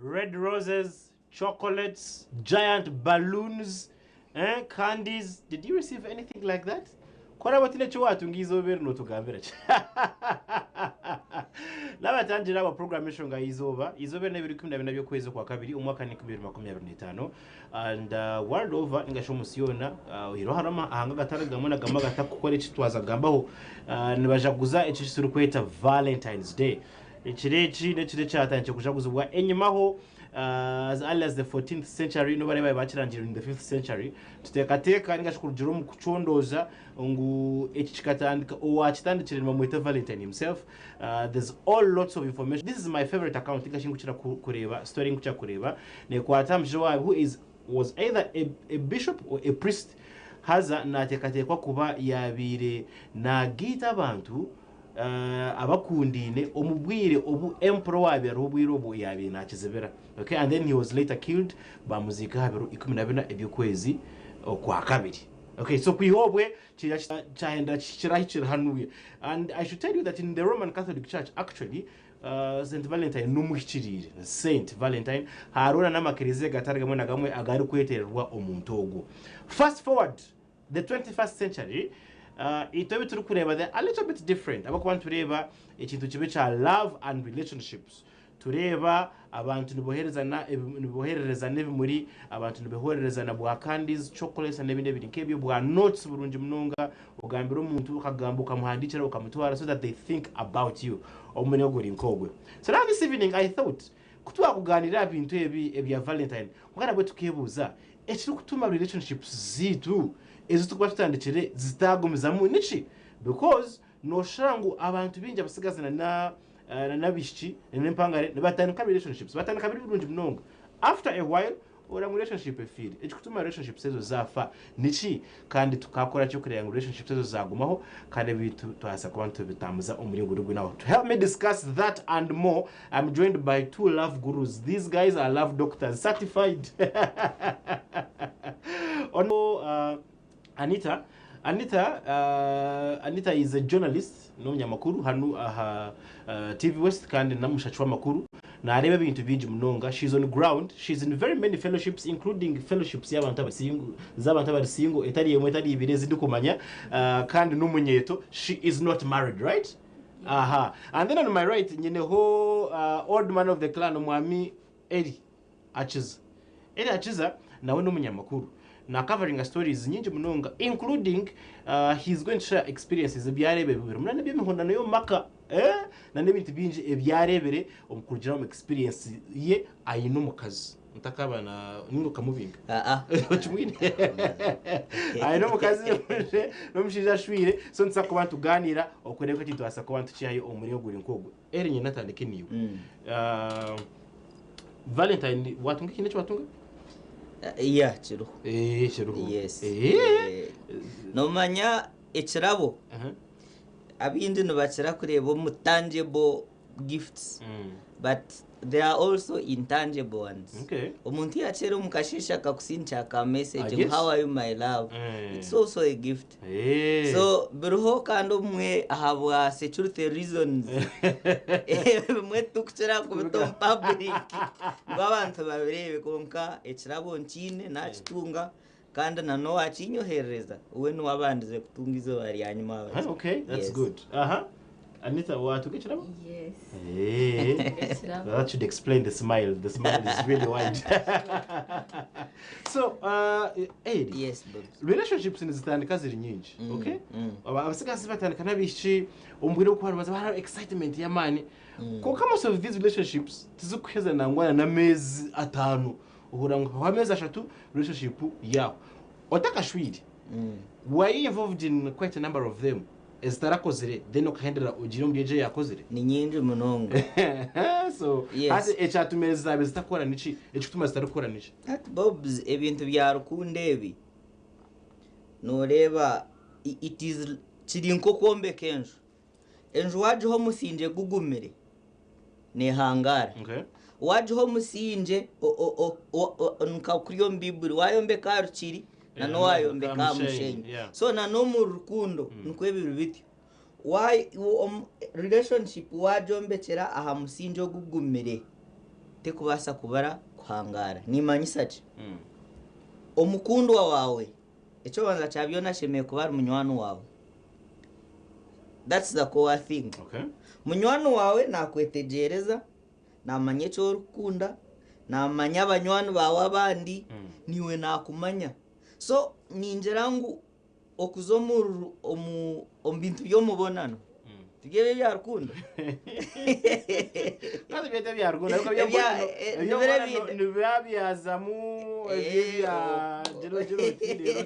Red roses, chocolates, giant balloons, eh, candies. Did you receive anything like that? Ku oraabe otaine eki waatunga eizooba eri nootugambira ki? Naabatangira aba puroguraamu Enshonga y'eizooba. Eizooba eri n'ebiro 14 by'okwezi okwa kabiri omwaka ni 2025 and world over ninga shi omu nsi yoona oyihireho hariho amahanga agatari gamwe na gamwe agatarikukora eki twaza kugambaho nibajaguza eki turikweta Valentine's Day. Ekiro eki n'ekiro ekyatandikire kujaguzibwa enyimaho as early as the 14th century n'obu bariyo bakirangirire in the 5th century. Nituteekateeka ninga shi kurugiirira omu kucondooza ngu eki kikatandika owakitandikire nibamweta Valentine himself. There's all lots of information. This is my favorite account ninga shi nkukira kureeba story ei nkukira kureeba nekwata aha mushaija owaabi who is was either a, a bishop or a priest haza nateekateekwa kuba yaabaire nagaita abantu abakundaine omu bwire obu Emperor owaabaire ariho obwire obwo yaabaire naakizibira. Okay, and then he was later killed, baamuziika aha biro 14 eby'okwezi Okwakabiri. Okay, so kwiha obwe kiriya kyahendera kirahikire hanuya. And I should tell you that in the Roman Catholic Church actually uh, Saint Valentine n'omuhikiriire. Saint Valentine hariho na n'amakereziya gatari gamwe na gamwe agarikwetererwa omuntu ogwo. Fast forward The 21st century, itwe ebi turikureeba they are a little bit different ahabw'okuba nitureeba ekintu kibe ekya love and relationships. Tureeba abantu niboherezana nibohererezana ebimuri, abantu nibohererezana bwa candies, chocolates n'ebindi ebiri nk'ebyo, bwa notes burungi munonga, ogambira omuntu okagamba okamuhandiikira okamutwara so that they think about you omu muringo guri nk'ogwo. So now this evening I thought ku twakugaaniira aha bintu ebi ebya Valentine kwonka nabwo tukeebuuza Ekirikutuma relationships zaitu ezi turikuba tutandikire zitagumizamu niki? Because noshusha ngu abantu baingi abatsigazi na n'abaishiki n'empangare nibatandika relationships, batandika biri birungi munonga, after a while oreeba ngu relationship efiire. Ekirikutuma relationships ezo zaafa niki? Kandi tukakora ki okureeba ngu relationships ezo zaagumaho kandi ebintu twabaasa kuba nitubitambuza omu muringo guri gwinaho? To help me discuss that and more, I'm joined by two love gurus. These guys are love doctors, certified. Ono Anita, Anita, Anita is a journalist, n'omunyamakuru hanu aha TV West kandi n'omushaki w'amakuru. Naareeba ebintu bingi munonga. She is on ground, she is in very many fellowships including fellowships y'abantu abari single, z'abantu abari single etari emwe etari ibiri ezi ndikumanya kandi n'omunyeeto. She is not married, right? Aha. And then on my right nyineho old man of the clan omwami Eli Akiza. Eli Akiza nawe n'omunyamakuru. Na coveringa stories nyingi munonga including he is going to share experiences ebi yareeba birimu na n'eby'emihondano y'omu maka eh na n'ebintu bingi ebi yareebire omu kurugira omu experience ye aine omukazi. Ntakaba na ninga okamubinga. Aa. Okimwine. Aine omukazi n'omushaija ashwire so nituza kuba nitugaaniira okureeba eki nitubaasa kuba nitukihayo omu muringo guri nk'ogwo. Eli nyine natandike naiwe. Valentine watunga ekintu eki watunga? Yeah, kiriho. Eh, kiriho. Yes. Eh. Eh, Nomanya ekirabo abaingi nibakira kureeba omu tangible gifts but there are also intangible ones. Omuntu yakyera omu kasheeshe akakusindikira ka message ngu how are you my love, it's also a gift. So biriho kandi obumwe ahabwa security reasons ebimwe titukukira kubita omu public ngu abantu babireebe kwonka ekirabo nkiine nakitunga kandi na n'owakinyoherereza we niwe abandize kutunga eizooba rya nyuma. Okay, that's Yes. good. Aha. Anita, watunga ekirabo? Yes. Eh. Ekirabo. That should explain the smile. The smile is really wide. So, Eli, Yes, Bobs. relationships nizitandika ziri nyingi, okay? Abasigazi batandika n'abaishiki omu bwire bw'okuba nibaza hariho excitement y'amaani. Kwonka most of these relationships tizikuheza nangwa na n'ameezi ataano. Ohurira ngu hahwaho ameezi ashatu relationship yaahwa. Otakashwire, were you involved in quite a number of them ezitarakozire then okahendera ogiire omuri egyo eyakozire? Ni nyingi munonga. So Yes. hati ekyatumire zaabaire zitakukora niki? Ekikutuma zitarikukora niki? Hati Bobs ebintu bya rukundo ebi noreeba it is kiri nk'okwombeka enju. Enju waagiha omusingye gugumire, neehangaara. Okay. Waagiha omusingye nka kuri omu Baiburi, waayombeka aha rukiri na n'owaayombeka aha mushenyi. So na n'omuri rukundo nikwo biri bityo. Relationship waagyombekyera aha musingye ogugumire. Tekubaasa kubura kuhangaara. Nimanyisa ki? Omukundwa waawe, eky'okubanza kya byona ashemereire kuba ari munywani waawe. That's the core thing. Okay. Munywani waawe naakwetegyereza, naamanya eki orikukunda, naamanya banywani baawe abandi, naiwe naakumanya. So ningira ngu okuza omu omu omu bintu by'omubonano tibyo ebyo ebya rukundo? Kandi byete ebya rukundo ariko Ebya- nibiro ebindi. nibiba byazamu ebya gira ogira oti reero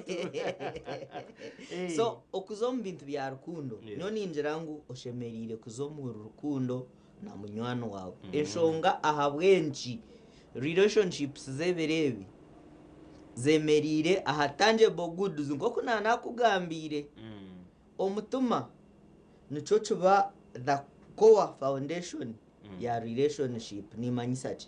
So okuza omu bintu bya rukundo, nyowe ningira ngu oshemereire kuza omu rukundo na munywani waawe. Enshonga ahabw'enki relationships z'ebiro ebi zemereire aha tangible goods nk'oku naanakugambiire, omutima nikyo kiba the core foundation ya relationship. Nimanyisa ki?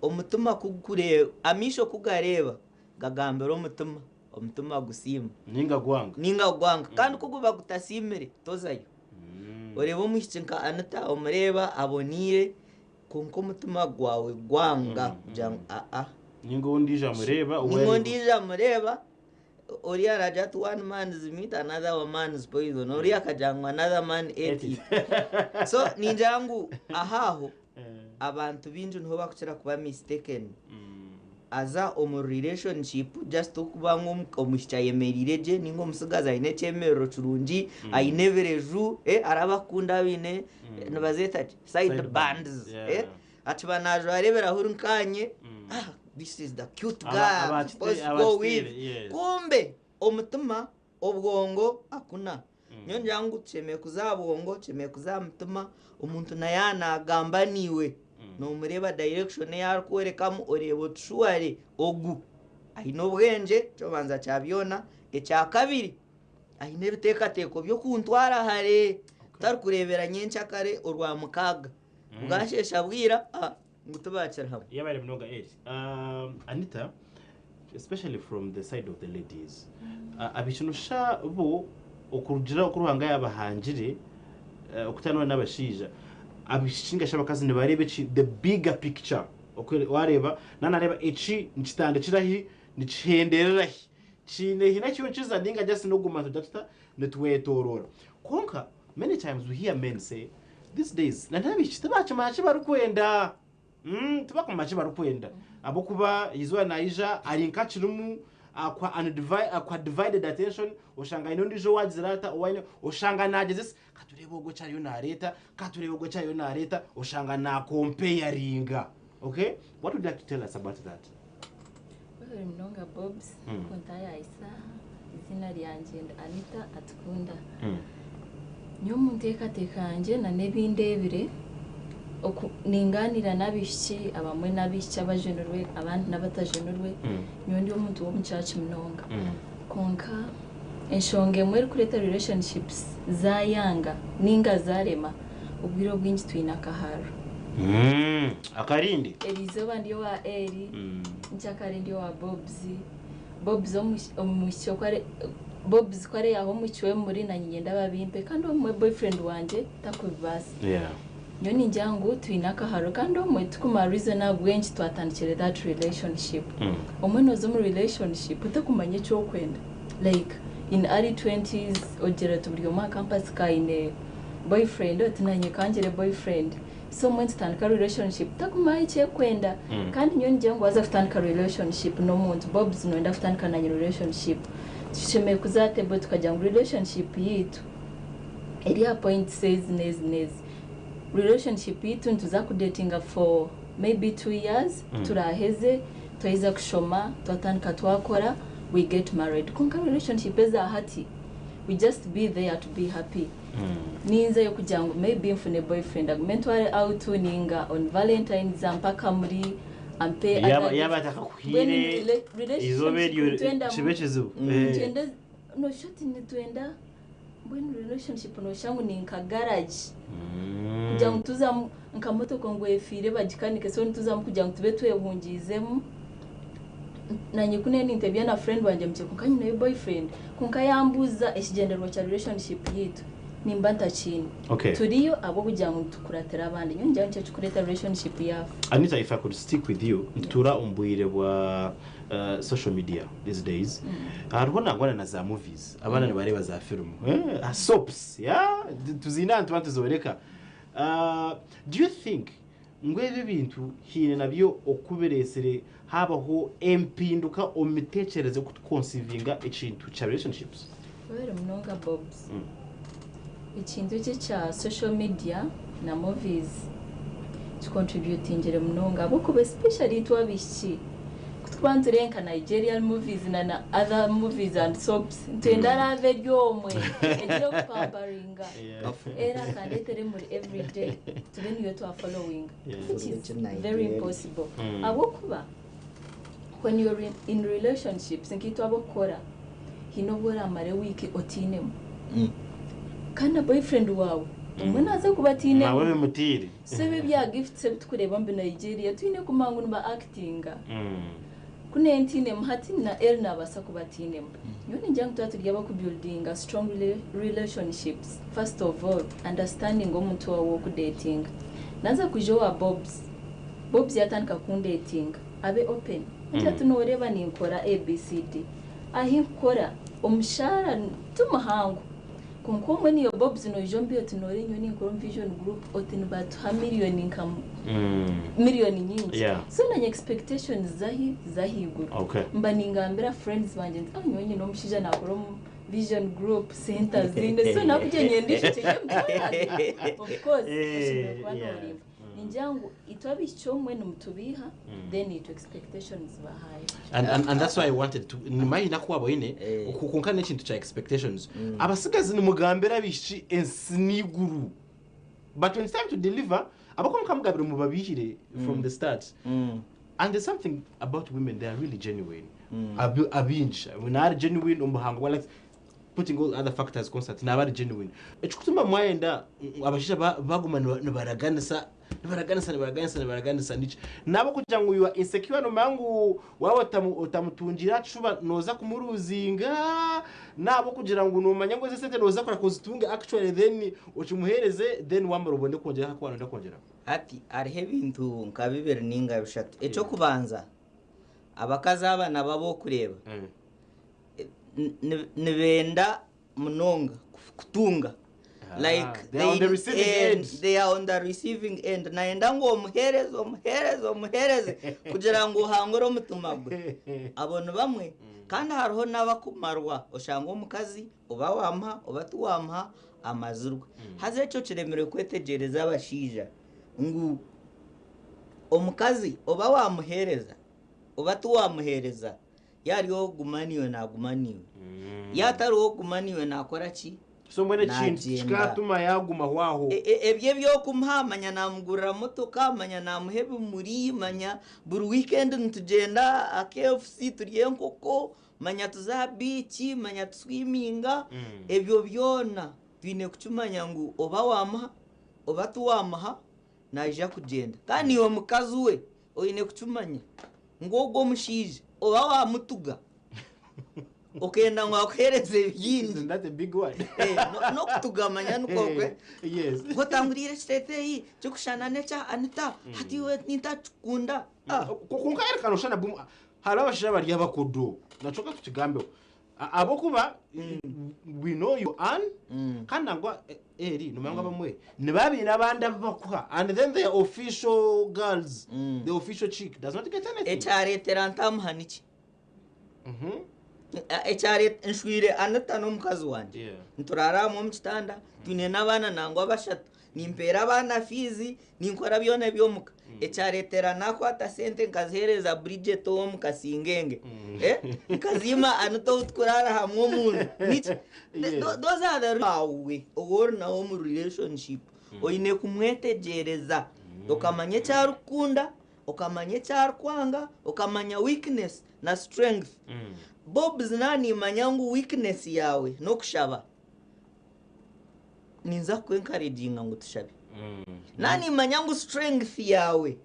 Omutima ku gurikureeba, amaisho ku gareeba gagambira omutima, omutima gusiima. Ninga gwanga. Ninga gwanga. Kandi ku guba gutasiimire, tozayo. Oreeba omwishiki nka Anita omureeba aboneire kwonka omutima gwawe gwanga kugira ngu aa. Ninga ondiijo amureeba. Ninga ondiijo amureeba, oriya aragira ati one man's meat another man's poison, oriya akagira ngu another man ate it. So ningira ngu aho aho abantu baingi niho barikukira kuba mistaken. Aza omu relationship just okuba ngu omwishiki ayemereire gye ninga omutsigazi aine ekyemerero kirungi, aine ebireju, araba akukunda aine nibazeeta ki side bands akiba najwara ebirahuri nkaanye, ah this is the cute guy I'm supposed to go with, kumbe omutima obwongo akuna. Nyowe ningira ngu tushemereire kuza aha bwongo, tushemereire kuza aha mutima, omuntu na yaaba naagamba naiwe, noomureeba direction ei arikworekamu oreeba oti surely ogu aine obwengye eky'okubanza kya byona, ekyakabiri aine ebiteekateeko by'okuntwara hare, tarikureebera nyenkyakare orwamukaaga, bwasheesha bwira ngu tibaakiri hamwe. Yabaire munonga Eri. Anita, especially from the side of the ladies, abaishiki noshusha bo okurugiirira oku Ruhanga yaabahangire okutaana n'abashaija, abaishiki ninga shi abakazi nibareeba eki the bigger picture. Waareeba naaba naareeba eki nikitandikira hi nikihenderera hi, kiine haine ahu kirikiza ninga just n'okuguma nitugira tuta nitwetooroora. Kwonka many times we hear men say these days na n'abaishiki tibakimanya ki barikwenda. Tibakumanya ki barikwenda ahabw'okuba eizooba naija ari nk'akirimu akuha akuha divided attention oshanga aine ondiijo ou agizire ata ou aine oshanga naagyezesa ka tureebe ogu eki ariyo naareeta ka tureebe ogu eki ariyo naareeta oshanga naakompeyaringa okay what would you like to tell us about that? Webare munonga Bobs kuntayayisa aha. Eiziina ryangye ndi Anita Atukunda. Nyowe omu nteekateeka yangye na n'ebi ndeebire, oku ningaaniira n'abaishiki abamwe n'abaishiki abajunirwe abandi n'abatajunirwe, nyowe ndi omuntu w'omu church munonga. Kwonka enshonga emwe erikureeta relationships zaayanga nainga zaarema, obwire obwingi twine akahariro. Akarindi? Eriizooba ndi owa Eli, nkyakare ndi owa Bobs. Bobs omwishiki oku ari Bobs ku areeyaho omwishiki we muri nanye niinyenda babimpe kandi obumwe boyfriend wangye takubibaasa. Nyowe ningira ngu twine akaharo kandi obumwe tikumara reason ahabw'enki twatandikire that relationship. Obumwe nooza omu relationship otakumanya eki orikwenda like in early twenties ogira oti buri omwe aha campus ka aine boyfriend oti nanye kangire boyfriend. So mbwenu tutandika relationship tutakumanya eki erikwenda kandi nyowe ningira ngu waaza kutandika relationship n'omuntu Bobs noyenda kutandika nanye relationship tushemereire kuza aha table tukagira ngu relationship yaitu eri aha points ezi n'ezi n'ezi. Relationship yaitu nituza kudetinga for maybe 2 years kuturaheze twaheza kushoma twatandika twakora we get married kwonka relationship eza hati we just be there to be happy. Ninzayo kugira ngu maybe nfune boyfriend agume antware out ninga on valentines ampe akamuri ampe Yaaba other yaaba gifts. atakakuhaire Mbwenu eizooba relationship eryo nitwenda kibe ekizibu. nitwenda noshusha oti nitwenda mbwenu relationship noshusha ngu ni nka garage kugira ngu tuzamu nka motoka ngu efiire bagikanike so nituzamu kugira ngu tube twehungiizemu. Nanye ku nari nintebya na friend wangye mugire kwonka nyineyo boyfriend kwonka yambuuza ekigyendererwa kya relationship yaitu. Nimba ntakiine. Okay. Turiyo ahabw'okugira ngu nitukuratira abandi. Nyowe ningira ngu nikyo kirikureeta relationship yaafa. Anita if I could stick with you, nitutuura omu bwire bwa social media these days, hariho nangwa na za movies, abaana nibareeba za firimu, soaps, yeah, tuziine aha nituba nituzooreka. Do you think ngu ebi ebintu haine nabyo oku bireetsire haabaho empinduka omu miteekyerereze y'oku tukonsiivinga ekintu kya relationships? Webare munonga Bobs. Ekintu eki ekya social media na movies kicontributingire munonga ahabw'okuba especially itwe abaishiki ku turikuba nitureeba nka Nigerian movies na na other movies and soaps nitwenda love eri omwe egi erikupamparinga era akandeetera emuri everyday tube niyo twa followinga which is very impossible ahabw'okuba when you're in relationships nkaitwe ab'okukora haine obu oramara ewiiki otiinemu kandi na boyfriend waawe obumwe naaza kuba atiinemu. Nawe bimutiire. So ebi ebya gifts ebi turikureeba omu Nigeria twine kumanya ngu niba actinga. Ku nentiinemu hati na El naabaasa kuba atiinemu. Nyowe ningira ngu twaba turi ab'okubuildinga strong relationships, first of all understanding omuntu waawe ou orikudeetinga. Naaza kwija owa Bobs, Bobs yaatandika kundeetinga abe open Ngira ati nooreeba ninkora ABCD. Ahi nkukora omushaara ti muhango kwonka omwe niiwe Bobs noija ombi oti noore nyowe ninkora omu Vision Group oti nibatuha million nka million nyingi so nanye expectations zahi z'ahaiguru mba ningambira friends bangye nti ah nyowe nyine omushaija nakora omu Vision Group sente aziine so nakugira nyenda eishokye ry'emitwaro of course oshemereire kuba noorimba. Ningira ngu itwe abaishiki obumwe nimutubiiha then itwe expectations ziba high. And, and, and that's why I wanted to nimanya naku waba oine Eh. kwonka n'ekintu kya expectations abasigazi nimugambira abaishiki ensi n'eiguru but when it's time to deliver abakuba mukamugambira mubabihire from the start and there's something about women they are really genuine Abi- abaingi nari genuine omu buhango bwa like putting all other factors constant naaba ari genuine. Ekikutuma mwayenda ngu abashaija baguma nibaraganisa nibaraganisa nibaraganisa nibaraganisa niki? N'ahabw'okugira ngu you are insecure nomanya ngu waaba otamutungiire aha kishuba nooza kumuruzinga, n'ahabw'okugira ngu nomanya ngu ezi esente nooza kora kuzitunga actually then okimuheereze then waamara obone kwongyeraho aku waaba nooyenda kwongyeraho. Hati hariho ebintu nka bibiri nainga bishatu. Eky'okubanza, abakazi aba nabo abu orikureeba, nibenda munonga kutunga like They are on the receiving end. They are on the receiving end. Nayenda ngu omuhereze omuhereze omuhereze kugira ngu ohangure omutima gwe. Abo ni bamwe. Kandi hariho n'abakumarwa oshanga omukazi oba wamuha oba tiwamuha amazirwe. Haza ekyo kiremire kwetegyereza abashaija ngu omukazi oba wamuhereza oba tiwamuhereza Yaaba ari ow'okuguma naiwe, naaguma naiwe. Yaaba atari ow'okuguma naiwe, naakora ki? So mbwenu ekintu Naagyenda. kikatuma yaagumaho aho. E- e- Ebyo eby'okumuha manya naamugurira motoka, manya naamuha ebimuri, manya buri wiikendi nitugyenda aha KFC turye enkoko, manya tuze aha biici, manya tuswiminga. Ebyo byona twine kukimanya ngu oba waamuha oba tiwaamuha naija kugyenda. Kandi iwe mukazi we oine kukimanya ngu ogwo omushaija oba waamutuga okenda ngu akuheereze bingi. Isn't that a big word? Eh, no- n'okutuga manya nikwo kwe. Yes. Ngu otanguriire ekiteeteeyi kirikushushana n'ekya Anita, hati iwe nintakikunda. Ah. Kwonka Erica nooshusha nabwo hariho abashaija bari abakodo nakyo ka tukigambeho. Ahabw'okuba we know you earn kandi nangwa eri nomanya ngu abamwe nibaba baine abandi abu bakuha and then their official girls, the official chick does not get anything. Ekyareetera ntamuha niki? Ekyareetera nshwire Anita n'omukazi wangye. Yeah. Nituraara hamwe omu kitanda, twine n'abaana nangwa bashatu. Nimpeera abaana fiizi, ninkora byona eby'omuka. Ekyareetera naakwata sente nkaziheereza Bridget ow'omu Kasingenge, nkaziima Anita ou turikuraara hamwe omu nju. Niki? Those are the Waawe ou ori nawe omu relationship oine kumwetegyereza, okamanya eki arikukunda, okamanya eki arikwanga, okamanya weakness na strength. Bobs naaba niimanya ngu weakness yaawe n'okushaba. Ninza kuku encouraginga ngu tushabe. Naaba nimanya ngu strength yaawe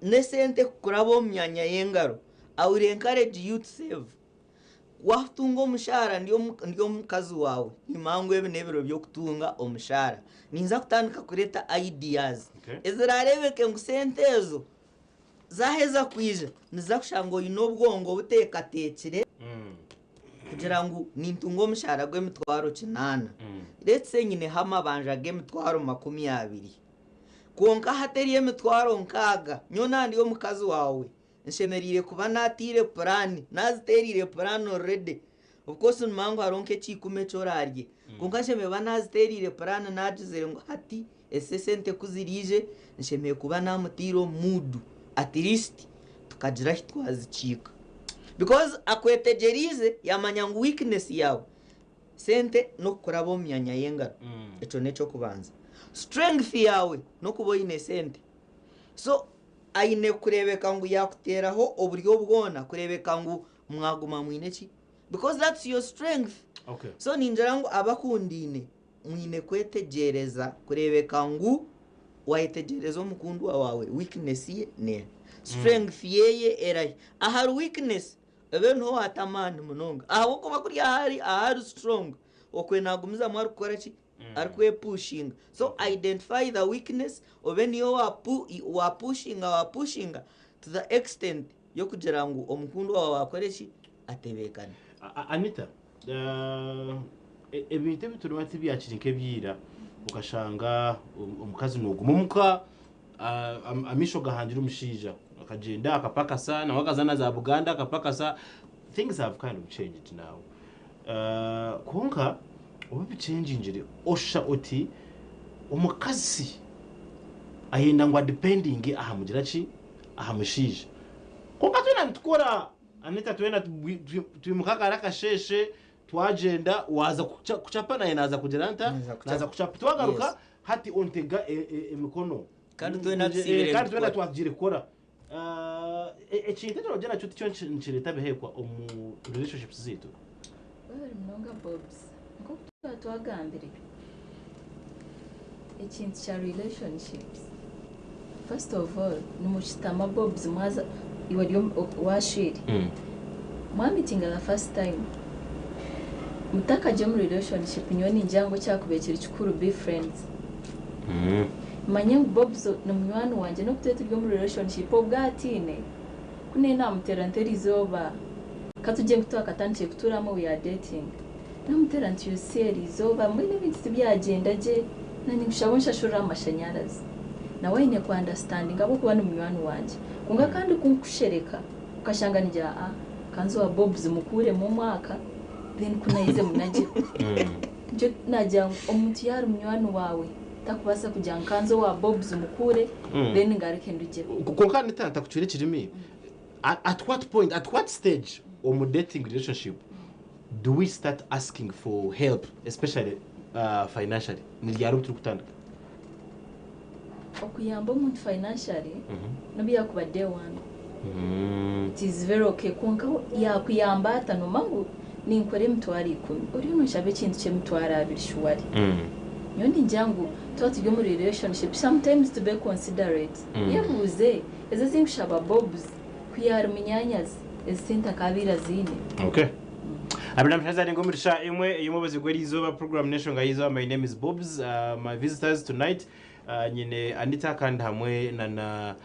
n'esente kukuraba omu myanya y'engaro, I will encourage you to save. Waakutunga omushaara ndi ndi omukazi waawe, nimanya ngu ebi n'ebiro by'okutunga omushaara. Ninza kutandika kureeta ideas eziraareebeke ngu sente ezo zaaheza kwija niziza kushanga oine obwongo buteekateekire kugira ngu nintunga omushaara gw'emitwaro kinaana. Let's say nyineho amabanja g'emitwaro 20. Kwonka hati eri emitwaro 60, nyowe naaba ndi omukazi waawe, Nshemereire kuba naataire puraani, naaziteereire puraani already. Of course nimanya ngu hariho nk'ekiikumi eki oraarye, kwonka nshemereire kuba naaziteereire puraani naagizire ngu hati ezi esente ku ziriije, nshemereire kuba naamutaire omu muudu at least tukagira ahu twazikiika. Because akwetegyereize yaamanya ngu weakness yaawe sente n'okukuraba omu myanya y'engaro, ekyo n'eky'okubanza. Strength yaawe n'okuba oine sente. So aine kureebeka ngu yaakuteeraho oburyo bwona kureebeka ngu mwaguma mwine ki because that's your strength. Okay. So ningira ngu abakundaine mwine kwetegyereza kureebeka ngu waayetegyereza omukundwa waawe weakness ye neeha, strength yeye erahi. Ahari weakness obe niho waata amaani munonga ahabw'okuba kuri ahari ahari strong okwe naagumizamu arikukora ki? Arikwepushinga. So identify the weakness obe niyo wapushinga wapushinga to the extent y'okugira ngu omukundwa waawe akore ki? Atebeekane. Anita, ebintu ebi turimu hati tibyakiri nk'ebya ira, okashanga omukazi nooguma omuka, amaisho gahangire omushaija, akagyenda akapakasa, nawe akaza na za Buganda akapakasa, things have kind of changed now. Kwonka obu bikyengingire oshusha oti omukazi ayenda ngu adipendinge aha mugira ki? Aha mushaija. Kwonka twena nitukora Anita twena twimuka kare akasheeshe twagyenda waaza kuchapa naanye naaza kugira nta? Naaza kuchapa. Twagaruka hati ontega emikono. Kandi twena tusiibire Kandi twena twagiire kukora. Ekintu eki noogira nakyo tikyo nikireeta ebihekwa omu relationships zaitu? Webare munonga Bobs. Nk'oku twaba twagambire, ekintu kya relationships, first of all nimushutama Bobs mwaza iwe ori washwire, mwamitinga the first time, mutakagya omu relationship nyowe ningira ngu ekyakubaire kiri kikuru be friends. Manye ngu Bobs ni munywani wangye n'obu tube turi omu relationship obwo atiine, ku nari namuteera nti erizooba ka tugye ngu twakatandikire kutuura hamwe we are dating, namuteera nti you see erizooba mbwenu ebintu tibyagyenda gye na ninkushaba onshashurire amashanyarazi. Nawe aine ku understandinga ahabw'okuba ni munywani wangye. Kwonka kandi ku nkushereka okashanga ningira ah kanze owa Bobs mukuuremu omwaka then ku nahize munagyeho. Nikyo naagira ngu omuntu yaaba ari munywani waawe takubaasa kugira ngu kanze owa Bobs mukuure then ngaruke ndugyeho. Kwonka Anita ntakucwire ekirimi, at what point, at what stage omu dating relationship do we start asking for help especially financially? Ni ryari obu turikutandika? Okuyamba omuntu financially nobu yakuba day one it is very okay kwonka yakuyamba ata nomanya ngu ninkora 100,000 oriyo nonshaba ekintu ky'emitwaro 20 shuwari nyowe ningira ngu twaba turi omu relationship sometimes tube considerate yebuuze ezo ezinkushaba Bobs ku yaari munyanyazi ezi sente akaabaire aziine. Okay. Abina mushaija aringa omuri sha emwe ey'omwebazyo gw'eriizooba program n'enshonga y'eizooba my name is Bobs my visitors tonight Nyine Anita kandi hamwe na na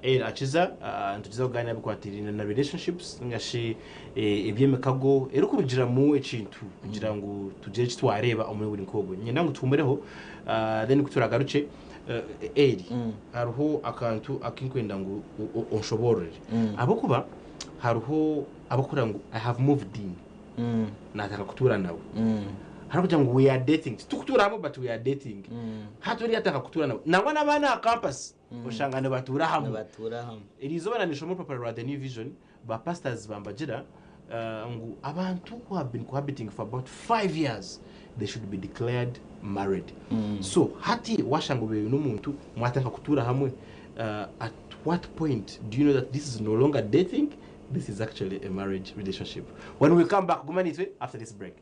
El Akiza nitugyeza kugaaniira bikwatiraine na relationships ninga shi eby'emikago erikurugiramu ekintu kugira ngu tugire eki twareeba omuri buri nk'ogwo. Niinyenda ngu tuhumureho then ku turagarukye El hariho akantu aku ndikwenda ngu onshoboororere ahabw'okuba hariho abarikuhurira ngu I have moved in natandika kutuura nawe. Hariho kugira ngu we are dating titukutuura hamwe but we are dating. Hati oriya atandika kutuura nawe. Nangwa n'abaana aha campus oshanga nibatuura hamwe. Nibatuura hamwe. Eriizooba na nishoma orupapura rwa The New Vision, ba pastors bambagira ngu abantu who have been cohabiting for about 5 years they should be declared married. So hati washanga obaire n'omuntu mwatandika kutuura hamwe at what point do you know that this is no longer dating This is actually a marriage relationship. When we come back, guma nitwe after this break.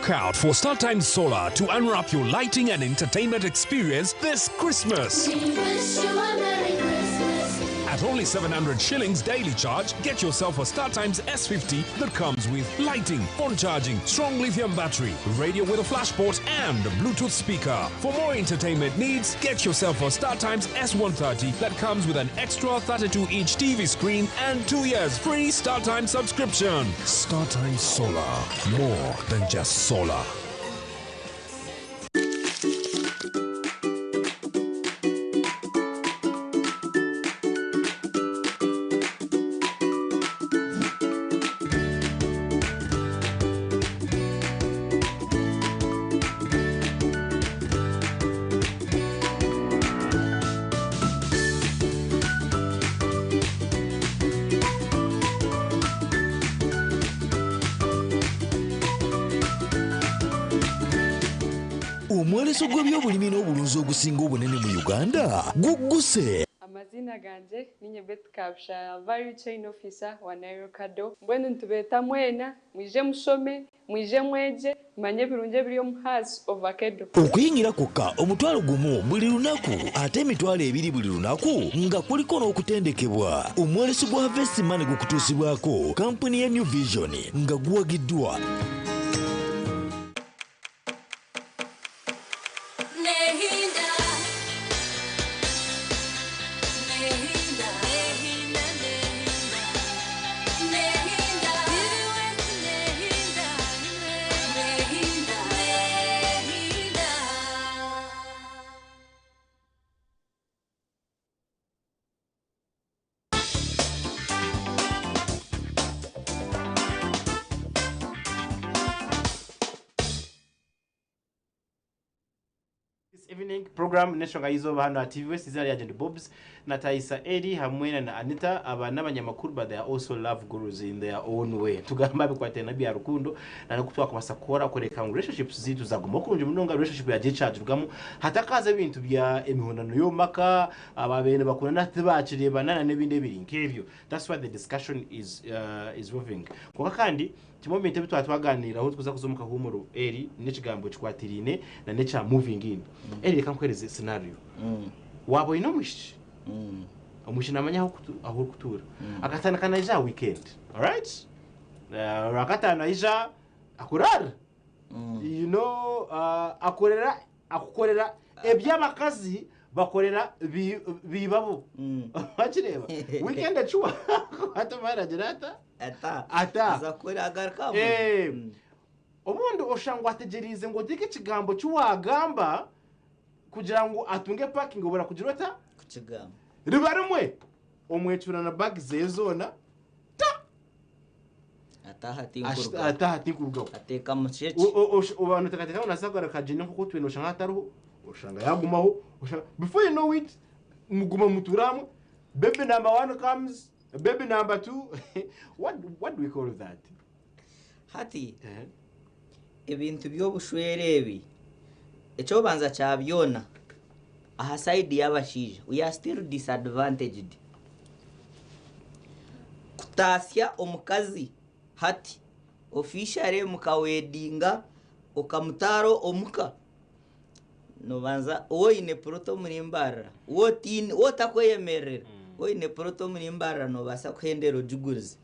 Look out for StarTimes Solar to unwrap your lighting and entertainment experience this Christmas. We wish you a Merry Christmas. At only 700 shillings daily charge, get yourself a StarTimes S50 that comes with lighting, phone charging, strong lithium battery, radio with a flashport, and a Bluetooth speaker. For more entertainment needs, get yourself a StarTimes S130 that comes with an extra 32-inch TV screen and 2 years free StarTimes subscription. StarTimes Solar, more than just solar. Omwoleso gw'ebyobulimi n'obulunzi ogusinga obunene mu Uganda gugguse. Amazina gangye ninye Betty Kabushaara, Value Chain Officer wa Nile Kado. Mbwenu nitubeeta mwena mwije mushome, mwije mwegye, mumanye ebirungi ebiri omu Hass Ovakedo. Okuyingira kwokka 10,000 buli lunaku ate 20,000 buli lunaku nga kuliko n'okutendekebwa. Omwoleso gwa Harvest Money gukutuusibwako kampuni ya New Vision nga guwagiddwa. Nehinda. Nehinda. Nehinda, nehinda. Nehinda. Nehinda. Nehinda. Nehinda. This evening program n'enshonga y'izooba hano aha TV West, izina ryangye ndi Bobs na Taisa Eri hamwe na Anita. Aba n'abanyamakuru, but they are also love gurus in their own way. Tugamba bikwatene na bya rukundo na noku twakubasa kukora kureka ngu relationships zitu zaguma kurungi munonga, relationship yagiye ecagirwamu hatakaza ebintu bya emihondano y'omumaka, ababeene bakundana tibakirebana na n'ebindi ebiri nk'ebyo. That's why the discussion is moving. Kwonka kandi kimwe omu bintu ebi twaba twaganiraho tukuza kuza omu kahuumuro eri n'ekigambo kikwatiriine na n'ekya moving in. Eri, reka nkuhereze scenario. Waaba oine omwishiki, omwishiki namanya ahu orikutuura, akatandika naija aha weekend, alright? Orwakataano aija akuraara, akorera akukorera eby'abakazi bakorera bibabo. Wakireeba weekend ecuwa atamaragira ata Ata. Ata. Aza kukora agaruka. Obundi oshanga wategyereize ngu oteeke ekigambo kiwagamba kugira ngu atunge parking obura kugira ota Kukigamba. Riba rimwe omwecura na bag ze zoona ta. Ataha tinkurugaho. Ataha tinkurugaho. Ateeka mu kyeki. Abantu tekateka ngu nasagara kagine nkoku twine, oshanga hatariho, oshanga yagumaho, oshanga before you know it muguma mutuura hamwe. Baby number 1 comes, baby number 2. What do we call that? Hati ebintu by'obushwere ebi, ekyobanza kya byona, aha side y'abashaija we are still disadvantaged. Kutasya omukazi hati officially mukawedinga okamutara omuka, nobanza oine poroto omuri Mbarara, wotiine wotakweyemerera, oine poroto omuri Mbarara nobaasa kuhendera ogigurize.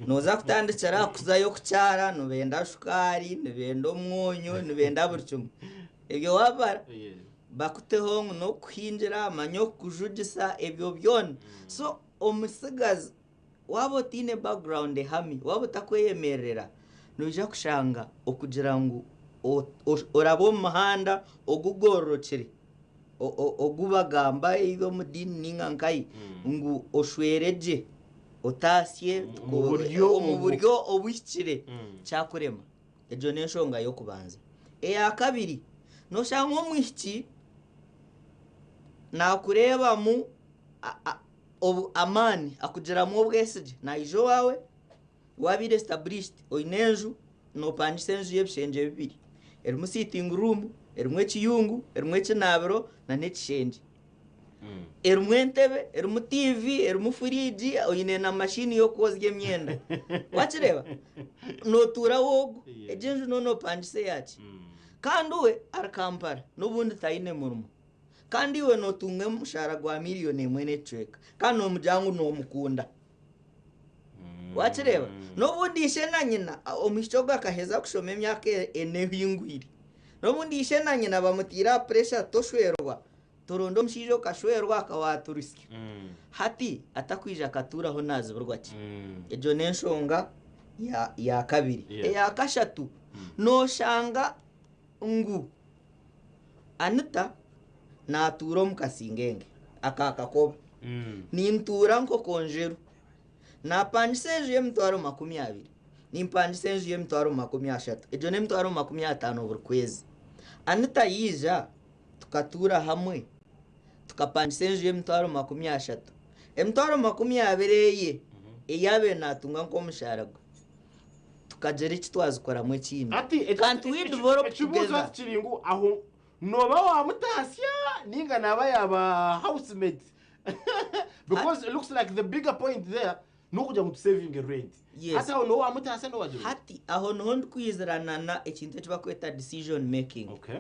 Noza kutandikira kuzayo kukyara, nibenda shukaari, nibenda omwonyo, nibenda buri kimwe. Ebyo wabara bakuteho ngu n'okuhingira, manya okukujugisa, ebyo byona. So omusigazi waaba otiine background ehami, waaba otakweyemerera, noija kushanga okugira ngu orabe omu muhanda ogugororokire, ogubagamba omu diini ninga nkayi, ngu oshwere gye, otasye Omu buryo omu obu. buryo obuhikire, kyakurema. Egyo n'enshonga y'okubanza. Eya kabiri, noshanga omwishiki nakureebamu amaani, akugiramu obwesigye, naija owaawe wabiire established, oine enju, nopangisa enju y'ebishengye 2, erimu sitting room, erimu ekiyungu, erimu ekinaabiro na n'ekishengye. Erimu entebe, erimu tiivi, erimu furiigi, oine na mashini y'okwozya emyenda. Wakireeba? Nootuura woogwo. Egyo enju noona noopangisa eyaaki? Kandi we ari Kampala n'obundi taine murimo. Kandi iwe nootunga omushaara gwa miriyoni emwe n'ekicweka kandi noomugira ngu noomukunda. Wakireeba? N'obundi ishe na nyina, omwishiki ogwo akaheza kushoma emyaka ena ehingwire. N'obundi ishe na nyina bamutaire aha puresha toshwerwa. Toronda omushaija okashwerwa akawaturusya. Hati atakwija akatuuraho naazibirwa ki? Egyo n'enshonga ya ya kabiri. Yeah. Eya kashatu, nooshanga ngu Anita naatuura omu Kasingenge aka Kakoba. Nintuura Nkokonjeru. Naapangisa enju y'emitwaro 20, nimpangisa enju y'emitwaro 30. Egyo n'emitwaro 50 buri kwezi. Anita yaija tukatuura hamwe tukapangisa enju y'emitwaro 30. Emitwaro 20 eye ei yaabaire naatunga nk'omushaara gwe tukagira eki twazikoramu ekindi. Hati eki- Can't we develop ekibuuzo together? hati kiri ngu aho nooba waamutaasya ninga naaba yaaba housemate because it looks like the bigger point there n'okugira ngu tusevinge rent. Yes. Hati aho nooba waamutaasya nooba wagira ota? Hati aho niho ndikwizirana na ekintu eki barikweta decision making. Okay.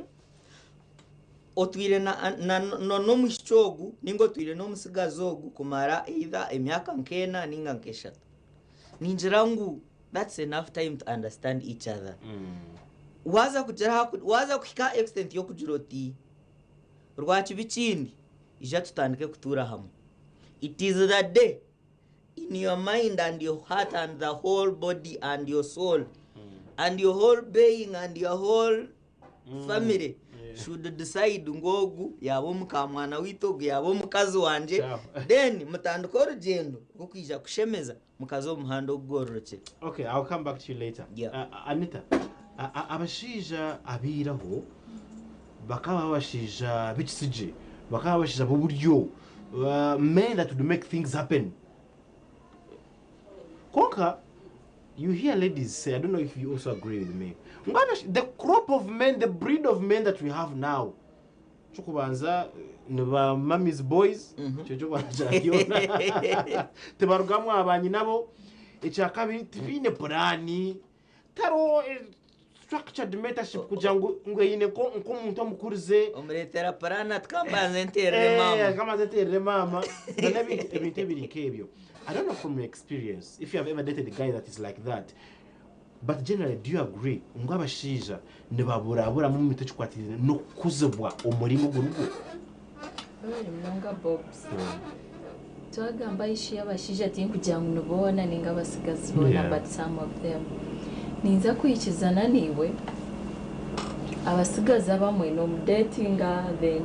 Otwire na na n'omwishiki ogu ninga otwire n'omutsigazi ogu kumara either emyaka nk'ena ninga nk'eshatu. Ningira ngu that's enough time to understand each other. Waaza kugira aha waaza kuhika aha extent y'okugira oti rwakiba kindi ija tutandike kutuura hamwe. It is the day in your mind and your heart and the whole body and your soul and your whole being and your whole family should decide ngu ogu yaaba omukamwana waitu ogu yaaba omukazi wangye Ciao. then mutandike orugyendo rw'okwija kushemeza mukaza omu muhanda ogugororokire. Okay, I'll come back to you later. Yeah. Anita, abashaija abairaho bakaba abashaija b'ekisigye, bakaba abashaija b'oburyo, men that would make things happen. Kwonka, you hear ladies say, I don't know if you also agree with me, ngu the crop of men, the breed of men that we have now, Eky'okubanza ni ba mummy's boys, ekyo eky'okubanza kya byona. Tibarugamu aba nyinabo. Ekyakabiri tibaine puraani, tariho structured mentorship kugira ngu ngu eine nk'omuntu omukurize. Omureetera puraani ati kambanze nteerere maama. Kambanze nteerere maama. Na n'ebintu ebintu ebiri nk'ebyo. I don't know from your experience if you have ever dated a guy that is like that. But generally do you agree ngu abashaija nibaburaburamu omu bintu ekikwatiraine n'okukuzibwa omuringo oguri gwo? Webare munonga Bobs. Twagamba issue y'abashaija tinkugira ngu ni boona ninga abatsigazi boona but some of them. Ninza kwikizana naiwe, abatsigazi abamwe nomudetinga then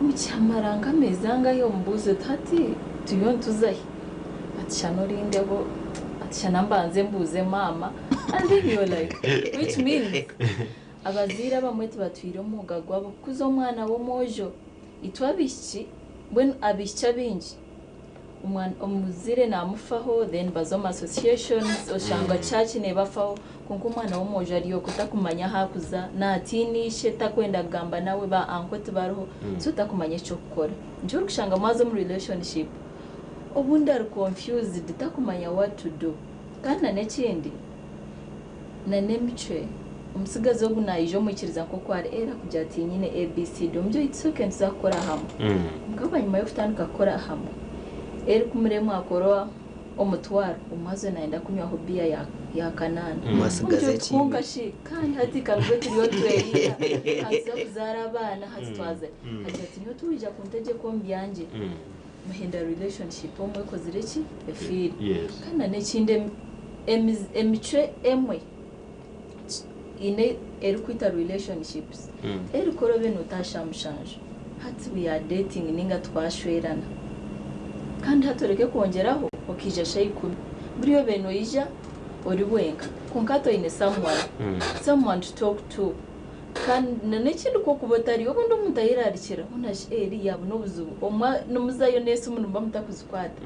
mukyamara nk'ameezi angahi omubuuza oti hati turiyo nituza hi? Ati shana orindeho, ati shana mbanze mbuuze maama and then you're like which means abazaire abamwe tibatwire omwoga gwabo kukuza omwana w'omwojo. Itwe abaishiki mbwenu abaishiki abaingi omwana omuzaire namufaho then baza omu associations oshanga church nebafaho kwonka omwana w'omwojo ari okwe takumanya ahu akuza natiina ishe takwenda kugamba nawe ba uncle tibariho so takumanya eky'okukora. Nikyo orikushanga mwaza omu relationship obundi ari confused takumanya what to do. Kandi na n'ekindi na n'emicwe omutsigazi ogu naija omwikiriza nk'oku ari era akugira ati nyine ABCD omugye it's okay nituza kukora hamwe. Kwonka bwanyima y'okutandika kukora hamwe erikumuremwa akora omutwaro omukazi nayenda kunywaho biya ya ya kanaana. Mwasigaza Omugye oti kwonka ekindi. shi kandi hati kanibwe turiyo tweriira hatuza kuzaara abaana hati twaza agira ati nyowe tiwija kuntegyeka omu byangye muhenda relationship omwe ekozire ki efiire. Kandi na n'ekindi emicwe emwe eine erikwita relationships erikora obe notaasha aha mushanju hati we are dating ninga twashwerana kandi hati oreke kwongyeraho okaija shaaha 10 buriya obe noija ori wenka kwonka hati oine someone someone to talk to kandi na n'ekindi ku okuba otariyo obundi omuntu ayerarikira hoona shi eri yaabona obuzibu omwe nimuzayo n'esimu nimuba mutakuzikwata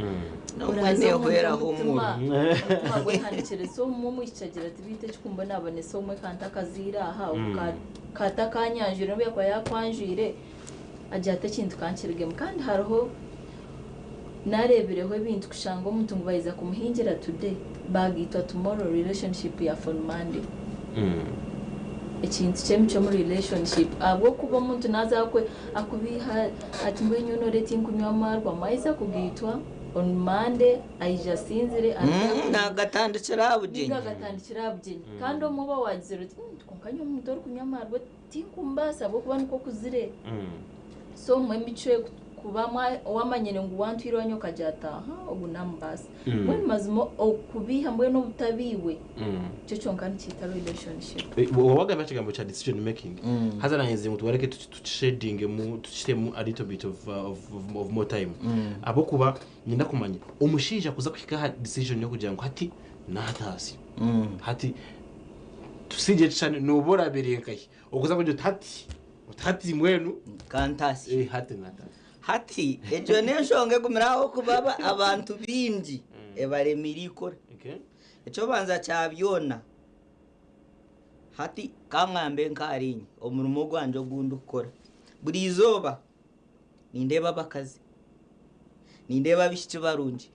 Nomwe oraza omuntu neehweraho omutima omuriro. omutima gwehanikire so omwe omwishiki agira ati beitu ekikumbonabonesa omwe ka ntakazaire aha ogu ka takanyanjwire nobu yakuba yakwanjwire. Agira ati ekintu kankirugemu kandi hariho nareebireho ebintu kushanga omuntu ngu bayiza kumuhingira today bagaitwa tomorrow relationship yafa on Monday. Ekintu ky'emicwe omu relationship ahabw'okuba omuntu naaza akubiiha ati mbwenu nyowe noreeba tinkunywa amaarwa mwayiza kugaitwa on Monday aija asinzire Nagatandikira aha bugyenyi. Ninga agatandikira aha bugyenyi kandi omwe oba wagizire oti kwonka nyowe omuntu orikunywa amaarwa Tinkumbaasa ahabw'okuba nikwo okuzire. So omwe emicwe kuba wamanyire ngu wantwire owanyu okagira ati aha ogu namubaasa. Mbwenu mazima okubiiha mbwenu obutaba iwe nikyo kyonka nikiita relationship. Wagamba ekigambo kya decision making haza nanye ngu tugareke tukishedingemu tukitemu a little bit of, of, of more time ahabw'okuba niinyenda kumanya omushaija kuza kuhika aha decision y'okugira ngu hati naataasya hati Tusigye ekishushani nooba orabire nkahi okuza kugira oti hati oti hati mbwenu Kantasye. eh, hati natasya. Hati egyo n'enshonga egumire ahabw'okuba abantu baingi ebaremire ikora. Okay. Eky'obanza kya byona, hati ka ngambe nk'ahariinye omurimo gwangye ogu ndikukora, buri izooba nindeeba abakazi, nindeeba abaishiki barungi,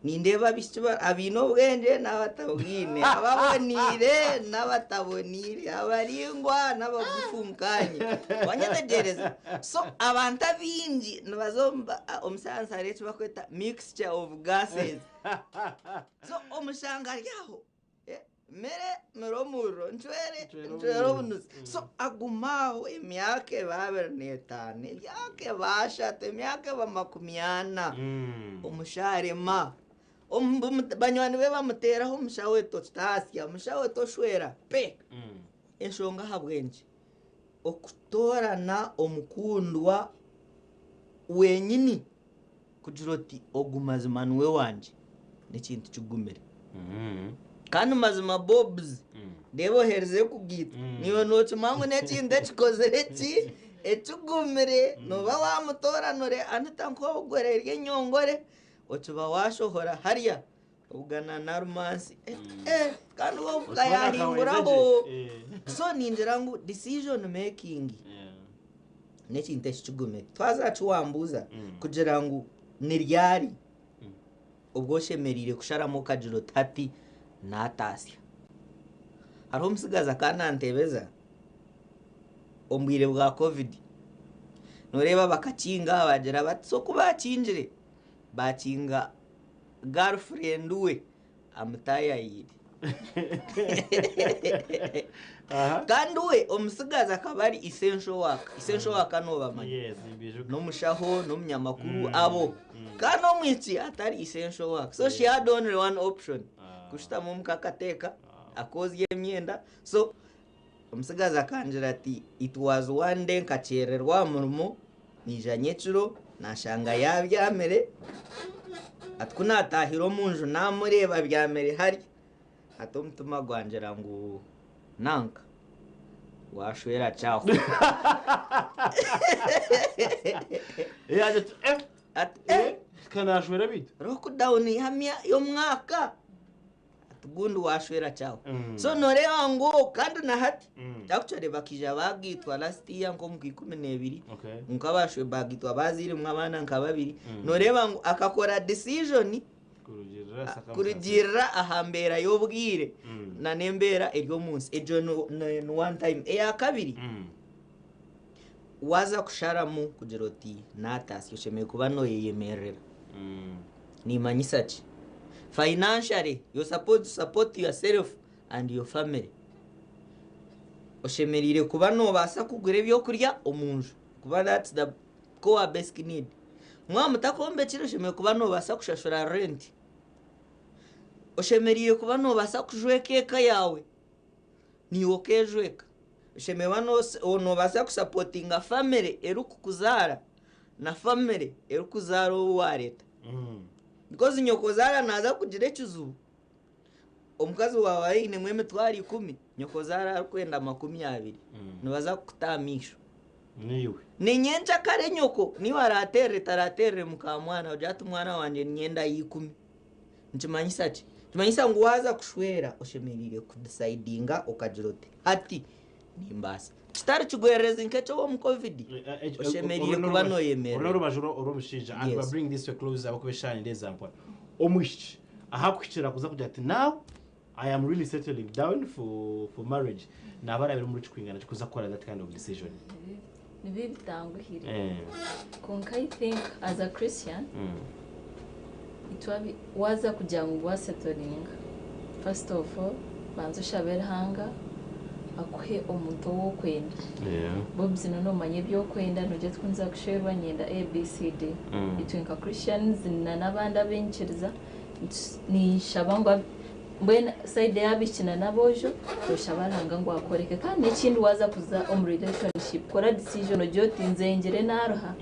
Nindeeba abaishiki abaine obwengye n'abatabwine, ababoneire n'abataboneire, abaraingwa n'abagufu nkaanye. Wanyetegyereza? So abantu abaingi nibaza omu sayansi hariho eki barikweta mixture of gases. So omushanga ari aho. Mere mere omuriro, ncwere ncwere obunuzi. So aguma aho emyaka eba 25, emyaka eba 30, emyaka eba 40, omushaho arema. Banywani be bamuteeraho omushaho we totaasya, omushaho we toshwera pe. Enshonga ahabw'enki? Okutoorana omukundwa wenyini kugira oti ogu mazima niwe wangye n'ekintu kigumire. Kandi mazima Bobs, reeba oherize kugaitwa, naiwe nookimanya ngu n'ekintu ekikozire ki? Ekigumire. Nooba waamutooranure Anita nk'obugore eri enyongore, okiba waashohora harya obugana n'arumansi. Kandi we obuka yaahinguraho. So ningira ngu decision making n'ekintu ekigumire. Twaza aha ki wambuuza kugira ngu ni ryari obu oshemereire kusharamu okagira oti hati naataasya. Hariho omutsigazi akaba naanteebeza omu bwire bwa Covid. Nooreeba bakakinga baagira bati so ku baakingire, baakinga girlfriend we amutaayayiire. Kandi we omutsigazi akaba ari essential worker. Essential worker noobamanya? Yes, nimbijuka. N'omushaho, n'omunyamakuru, abo. Kandi omwishiki atari essential worker. So she had only one option, kushutama omuka akateeka, akoozya emyenda. So omutsigazi akangira ati it was one day nkakyererwa aha murimo, naija nyekiro nashanga yaabyamire, ati ku naataahire omu nju naamureeba abyamire harya, Ati omutima gwangira ngu nanka washwera kyahwa. Yagira ati eh Ati eh ka nashwera beitu. lockdown hamya y'omwaka ati gundi washwera kyahwa. So noreeba ngu kandi na hati actually bakaija bagaitwa last year nk'omu kwa 12 Okay. nka bagaitwa bazairemu abaana nka babiri noreeba ngu akakora decision Kurugiirira aha mbeera y'obwire nana embeera eri omu nsi. Egyo ni one time. Eya kabiri, waaza kusharamu kugira oti naataasya oshemereire kuba nooyeyemerera. Niimanyisa ki? Financially, you're supposed to support yourself and your family. Oshemereire kuba noobaasa kugura ebyokurya omu nju kuba that's the core basic need. Mwaba mutakombekire oshemereire kuba noobaasa kushashura rent. Oshemereire kuba noobaasa kujweka eka yaawe, naiwe okeejweka. Oshemereire kuba noobaasa kusapotinga family erikukuzaara na family erikuzaara ou waareeta. Because nyokozaara naaza kugira ekizibu, omukazi waawe ainemu emitwaro ikumi, nyokozaara arikwenda 20, nibaza kukuta aha maisho. Niiwe. Ni nyenkyakare nyoko niiwe araateerere taraateerere mukaamwana ogire ati mwana wangye niinyenda ya ikumi. Nikimanyisa ki? Nikimanyisa ngu waaza kushwera oshemereire kudisayidinga okagira oti hati nimbaasa. Kitari kigwererezi nk'eky'ow'omu COVID, oshemereire kuba nooyemerera. Oru n'orubaju orw'omushaija and Yes. we bring this to a close ahabw'okuba eshaaha nindeeza mpora. Omwishiki ahakuhikira kuza kugira ati now I am really settling down for, for marriage naaba arabire omuri kikwingana ki kuza kukora that kind of decision? Nibiba bitanguhire. Eh. Kwonka I think as a Christian, itwe waaza kugira ngu waasetoringa, first of all banza oshabe Ruhanga akuhe omuntu ou orikwenda. Bobs noomanya ebi orikwenda, noogira oti ku nza kushwerwa niinyenda ABCD. Itwe nka Christians n'abandi ab'enyikiriza, ninshaba ngu mbwenu sayidi ey'abaishiki n'aboojo, noshaba Ruhanga ngu akworeke. Kandi n'ekindi waaza kuza omu relationship, kora decision ogire oti nze ngire naaruha.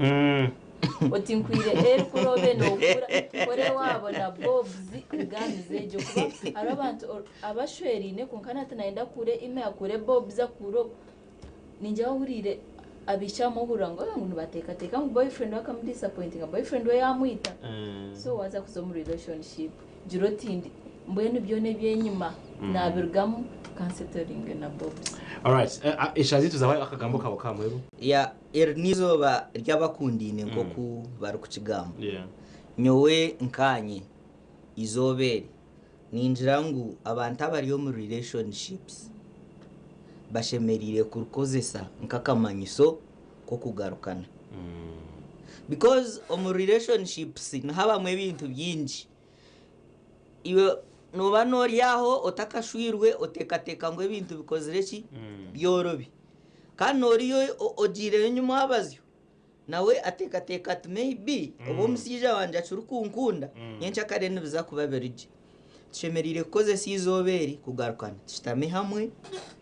Oti nkwire eri kuri obe nookura, kore waabo na Bobs egaanize egyo kuba hariho abantu abashweraine kwonka nati nayenda akuure Immy akuure Bobs akuure ogu. Ningira wahuriire abaishiki abamwe ohurira ngu ngu nibateekateeka ngu boyfriend we akamudisapointinga, boyfriend we yaamwita. So waaza kuza omu relationship gira oti ndi mbwenu byona eby'enyima naabirugamu ka nsettlinge na Bobs. Alright, eshaaha zaitu zahwayo akagambo kaawe ka muheru. Yeah, eri n'eizooba ry'abakundaine nk'oku barikukigamba. Yeah. Nyowe nkaanye, eizooba eri, ningira ngu abantu abari omu relationships bashemereire kurikozesa nk'akamanyiso k'okugarukana. Because omu relationships nihabamu ebintu bingi. Iwe nooba noori aho otakashwirwe oteekateeka ngu ebintu bikozire ki? Byorobi. Kandi n'oriya ogiireyo enyima abazyo nawe ateekateeka ati maybe obu omushaija wangye akirikunkunda nyenkyakare nibiza kuba biri gye. Tushemereire kukozesa eizooba eri kugarukana tushutame hamwe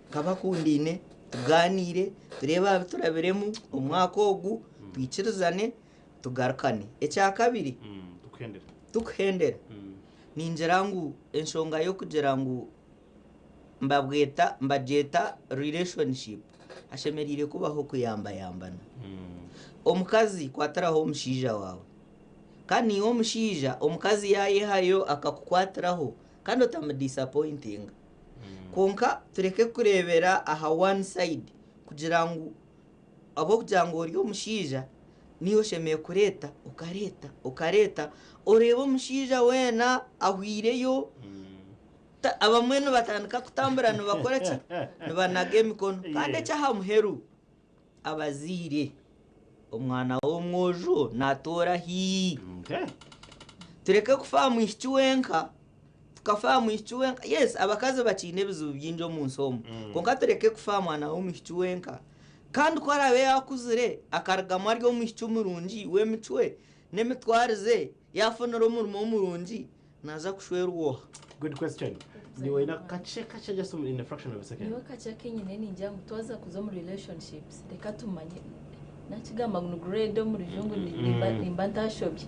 nk'abakundaine tugaaniire tureebe aha bi turabiremu omwaka ogu twikirizane tugarukane. Ekyakabiri tukuhendera ningira ngu enshonga y'okugira ngu mbabweta mbagyeta relationship hashemereire kubaho okuyambayambana. Omukazi kwatiraho omushaija waawe kandi naiwe omushaija omukazi yaayehayo akakukwatiraho kandi otamudisapointinga. Kwonka tureke kureebera aha one side kugira ngu ahabw'okugira ngu ori omushaija niiwe oshemereire kureeta okareeta okareeta oreebe omushaija weena ahweireyo abamwe nibatandika kutambura nibakora ki? Nibanaga emikono. Kandi eky'aha muheru abazaire omwana w'omwojo naatoora hi? Tureke kufa aha mwishiki wenka, tukafa aha mwishiki wenka. Yes, abakazi bakiine ebizibu bingi omu nsi omu. Kwonka tureke kufa aha mwana w'omwishiki wenka. Kandi ku araabe yaakuzire akarugamu ari omwishiki murungi w'emicwe n'emitwarize, yaafunire omurimo murungi, naaza kushwerwa oha? Good question. Niwe na kakye kakye just in a fraction of a second. Nyowe kakye akinyine ningira ngu twaza kuza omu relationships reka tumanye nakigamba ngu ni grade omu rujungu nimba ntashobye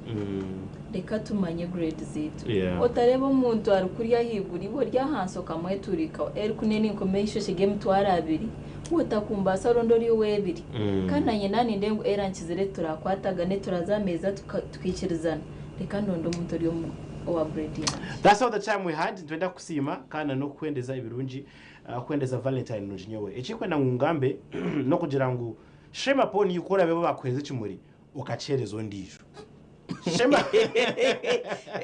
reka tumanye grade zaitu. Otareeba omuntu ari kurya ahaiguru iwe ori ahansi okamweturikaho eriku neninkoma eishokye ry'emitwaro abiri we otakumbaasa oronde ori ow'ebiri kandi nanye naninde ngu era nkizire turakwatagane turaza aha meeza tukiikirizana reka ndonde omuntu ori omu owa grade yangye. That's all the time we had. Nitwenda kukusiima kandi na n'okukwendeza ebirungi, kukwendeza Valentine nungi nyowe. Ekinkwenda ngu ngambe n'okugira ngu shame upon you ku oraabe baakuheereza ekimuri okakiheereza ondiijo. Shame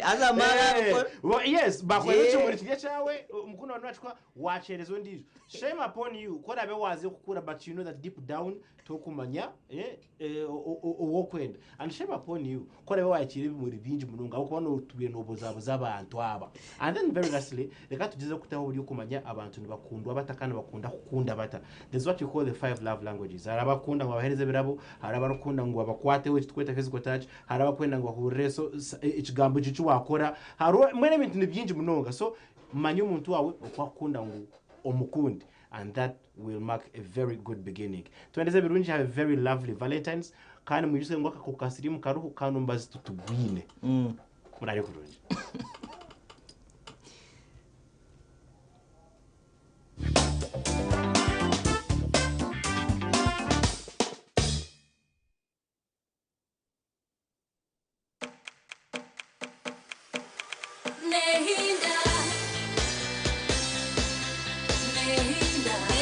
Haza mara abikora. Yes, baakuheereza Yeah. ekimuri kiri ekyawe, omukundwa waawe naakikuha, waakiheereza ondiijo. Shame upon you ku oraabe waaza kukura but you know that deep down tokumanya ow'okwenda. And shame upon you ku oraabe waayakiire ebimuri bingi munonga ahabw'okuba nootwire noobuzabuza abantu aba. And then very lastly, reka tugyezeho kutaho oburyo kumanya abantu nibakundwa bata kandi nibakunda kukunda bata. There's what you call the five love languages. Hariho abakunda ngu babaheereze ebirabo, hariho abarikukunda ngu babakwateho eki turikweta physical touch, hariho abarikwenda ngu bahurire so, ekigambo eki eki waakora, hariho mbwenu ebintu ni bingi munonga. So manya omuntu waawe oku arikukunda ngu omukunde and that will mark a very good beginning. Twendeze ebirungi, have a very lovely Valentines kandi mwijuke ngu akakooko ka siriimu kariho kandi omubazi titugwine. Muraare kurungi. Nehinda, nehinda.